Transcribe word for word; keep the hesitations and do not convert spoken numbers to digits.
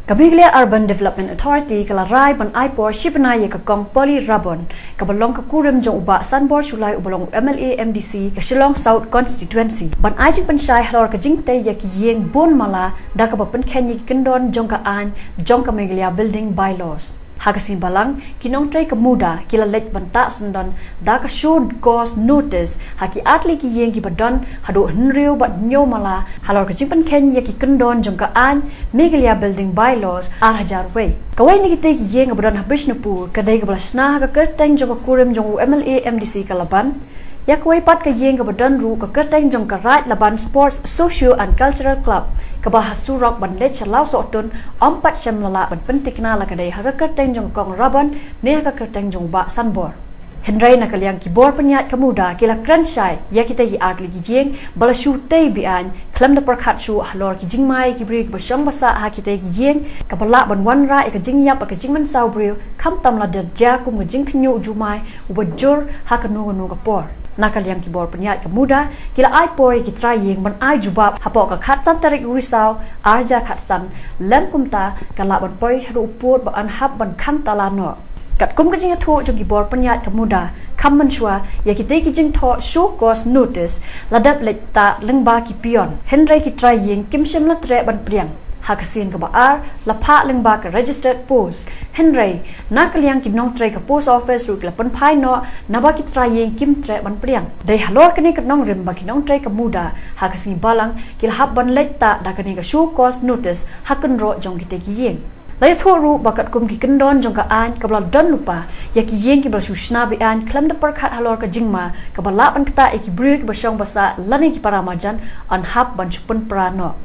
Ka Meghalaya Urban Development Authority ka la rai ban ai por shi bnai ïa ka Kong Polly Rabon, kaba long ka kurim jong u Bah Sanbor Shullai uba long u M L A M D C ka Shillong South Constituency, ban ai jingpynshai halor ka jingtei ïa ki ïing bun mala da kaba pynkheiñ ïa ki kyndon jong ka aiñ jong ka Meghalaya Building Bylaws. Ha ka sngi Balang, ki nongtrei ka MUDA ki la leit ban tah syndon da ka show cause notice ha ki artylli ki ïing kiba don haduh hynriew bad hynñiew mala halor ka jingpynkheiñ ïa ki kyndon jong ka aiñ Meghalaya Building Bylaws ar hajar wei. Kawei na kitei ki ïing kaba don ha Bishnupur ka dei kaba la shna ha ka kyrteng jong ka kurim jong u M L A M D C ka Laban. Ïa kawei pat ka ïing kaba don ruh ka kyrteng jong ka Raid Laban Sports Socio and Cultural Club, kaba ha surok ban leit sha Lawsohtun, ym pat shem la lah ban pyntikna la ka dei ha ka kyrteng jong ka Kong Rabon ne ha ka kyrteng jong u Bah Sanbor. Hynrei na ka liang ki bor pynïaid ka MUDA ki la kren shai ïa kitei ki artylli ki ïing ba la shu tei be-aiñ khlem da pyrkhat shuh halor ki jingma ïa ki briew kiba shong ba sah ha kitei ki ïing, kaba lah ban wanrah ïa ka jingïap bad ka jingmynsaw briew, khamtam lada jia kum ka jingkhynñiuh jumai uba jur ha kano kano ka por. Na ka liang ki bor pynïaid ka MUDA ki la ai por ïa ki trai ïing ban ai jubab hapoh ka khatsan tarik u Risaw ar hajar khatsan, lym kumta ka lah ban poi haduh u pud ba yn hap ban khang tala noh. Katkum ka jingïathuh jong ki bor pynïaid ka MUDA, kham mynshuwa ïa kitei ki jingthoh show cause notice la dep leit tah lyngba ki peon, hynrei ki trai ïing kim shym la treh ban pdiang. Ha ka sien kaba ar la phah lyngba ka registered post, hynrei na ka liang ki nongtrei ka post office ruh ki la pynphai noh naba ki trai ïing kim treh ban pdiang. Dei halor kane ka nongrim ba ki nongtrei ka MUDA ha ka sngi Balang ki la hap ban leit tah da kane ka show cause notice ha kynroh jong kitei ki ïing. La ïathuh ruh ba katkum ki kyndon jong ka aiñ kaba la don lypa ïa ki ïing kiba la shu shna be-aiñ khlem da pyrkhat halor ka jingma kaba lah ban ktah ïa ki briew kiba shong ba sah lane ki para marjan, yn hap ban shu pynpra noh.